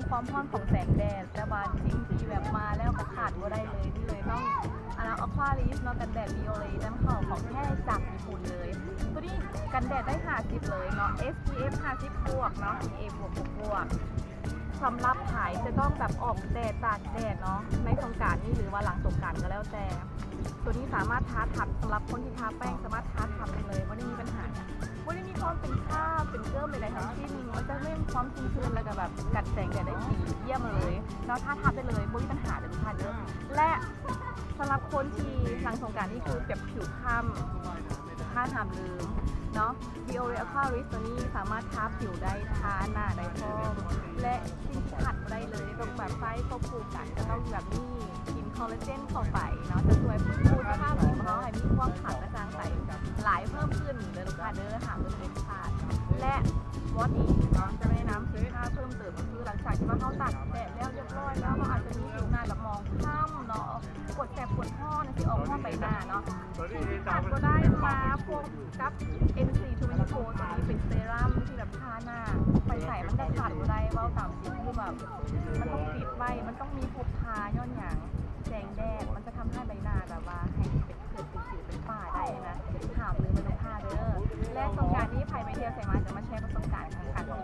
ຄວາມຮ້ອນຂອງແສງແດດ ແຕ່ວ່າສິ່ງທີ່ແບບມາແລ້ວກໍຂາດບໍ່ໄດ້ເລີຍ ນີ້ເລີຍ ຕ້ອງ Aqua Riz ເນາະ ກັນແດດ Bioré ນຳເຂົ້າຂອງແທ້ຈາກຍີ່ປຸ່ນເລີຍ. ໂຕນີ້ກັນແດດໄດ້ຫ້າສິບເລີຍເນາະ SPF ຫ້າສິບບວກເນາະ PA ບວກ ບວກ ບວກ. ສຳລັບໃຜຈະຕ້ອງແບບອອກແດດ ຕາກແດດເນາະ ໃນສົງການນີ້ ຫຼືວ່າຫຼັງສົງການກໍແລ້ວແຕ່ ໂຕນີ້ສາມາດທາທັບ ສຳລັບຄົນທີ່ທາແປ້ງ ສາມາດທາທັບໄດ້ເລີຍ ບໍ່ໄດ້ມີບັນຫາຫຍັງ ບໍ່ໄດ້ມີຄວາມເປັນຄາບ ເປັນເກີ້ມໃດໆທັງສິ້ນ. ມັນຈະເນັ້ນຄວາມຊຸ່ມຊື່ນ ແລ້ວກໍແບບກັນແສງແດດໄດ້ດີ ຢ້ຽມເລີຍເນາະ ທາທັບໄດ້ເລີຍ ບໍ່ມີບັນຫາເດີທຸກທ່ານເດີ. ແລະ ສຳລັບຄົນທີ່ຫຼັງສົງການນີ້ຄືແບບຜິວຄ້ຳ ທ່ານຫ້າມລືມເນາະ Bioré Aqua Riz ໂຕນີ້ສາມາດທາຜິວໄດ້ ທາໜ້າໄດ້ພ້ອມ ແລະ ສິ່ງທີ່ຂາດບໍ່ໄດ້ເລີຍ ຕ້ອງແບບໃຊ້ຄວບຄູ່ກັນ ກໍຕ້ອງແບບນີ້ ກິນຄອລລາເຈນເຂົ້າໄປເນາະ ຈະຊ່ວຍຟື້ນຟູສະພາບຜິວຂອງເຮົາໃຫ້ມີຄວາມຂາວກະຈ່າງໃສຫຼາຍເພີ່ມຂຶ້ນເດີລູກຄ້າເດີ ຫ້າມລືມເດັດຂາດ. ແລະ ວັນນີ້ເນາະ ຈະແນະນຳສິນຄ້າເພີ່ມເຕີມ ກໍຄືຫຼັງຈາກທີ່ວ່າເຮົາຕາກແດດແລ້ວຮຽບຮ້ອຍແລ້ວ ເຮົາອາດຈະມີຜິວໜ້າແບບໝອງຄ້ຳເນາະ ປວດແສບປວດຮ້ອນ ຊິອອກຮອດໃບໜ້າເນາະ ສິ່ງທີ່ຂາດບໍ່ໄດ້ມາພວກ ກັບ NC twenty-four ໂຕນີ້ເປັນເຊຣັມທີ່ແບບທາໜ້າ ໄປໃສມັນກໍຂາດບໍ່ໄດ້ ເວົ້າຕາມຈິງ ຄືແບບມັນຕ້ອງຕິດໄວ້ ມັນຕ້ອງມີພົກພາ. ຍ້ອນຫຍັງ? ແສງແດດມັນຈະທຳໃຫ້ໃບໜ້າແບບວ່າໃຫ້ເປັນເກີດເປັນສິວເປັນປາໄດ້ນະ ຫ້າມລືມເດີລູກຄ້າເດີ. ແລະ ສົງການນີ້ໃຜໄປທ່ຽວໃສມາ ຈະມາແຊປະສົບການທາງການທ່ອງ